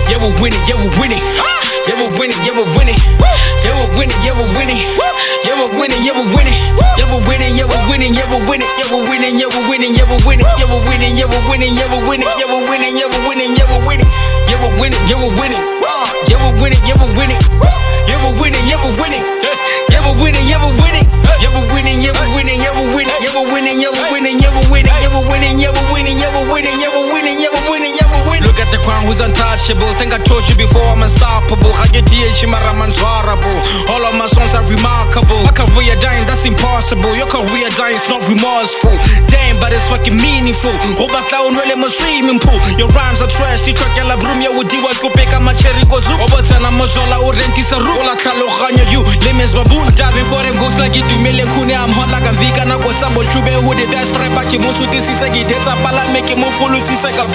Yeah, we're winning, yeah, we're winning. Yeah, we're winning, yeah, we're winning. Yeah, we're winning, yeah, we're winning. Yeah, we're winning, yeah, we're winning. Yeah, we're winning, yeah, we're winning, yeah, we're winning, yeah, we're winning, yeah, we're winning, yeah, we're winning, yeah, we're winning, yeah, we're winning, yeah, we're winning, yeah, we're winning, yeah, we're winning, yeah, we're winning. Yeah, we're winning, yeah, we're winning. Yeah, we're winning, yeah, we're winning. Yeah, we're winning, yeah, we're winning. Yeah, we're winning, yeah, we're winning. Yeah, we're winning, yeah, we're winning, yeah, we're winning, yeah, we're winning, yeah, we're winning, yeah, we're winning, yeah, we're winning, yeah, we're winning, yeah, we're winning, yeah, we're winning, yeah, we're winning, yeah, we're winning. Look at the crown who's untouchable. Think I told you before I'm unstoppable. Ga ke DH mara I'm unzwarable. All of my songs are remarkable. My career dying, that's impossible. Your career dying is not remorseful. Damn, but it's fucking meaningful. Go batla o nwele mo swimming pool. Your rhymes are trash. Di tlhokela broom ya odiwa ko peka macheri ko zoo. O botsana mozola o rentisa ru. O la tlhaloganyo you lemes baboon. Diving for them goals like itumeleng khune. I'm hot like a vegan. Nako tsa bochube who the best rapper ke mo sutisitse ke detsa pala me ke mo folositse ka.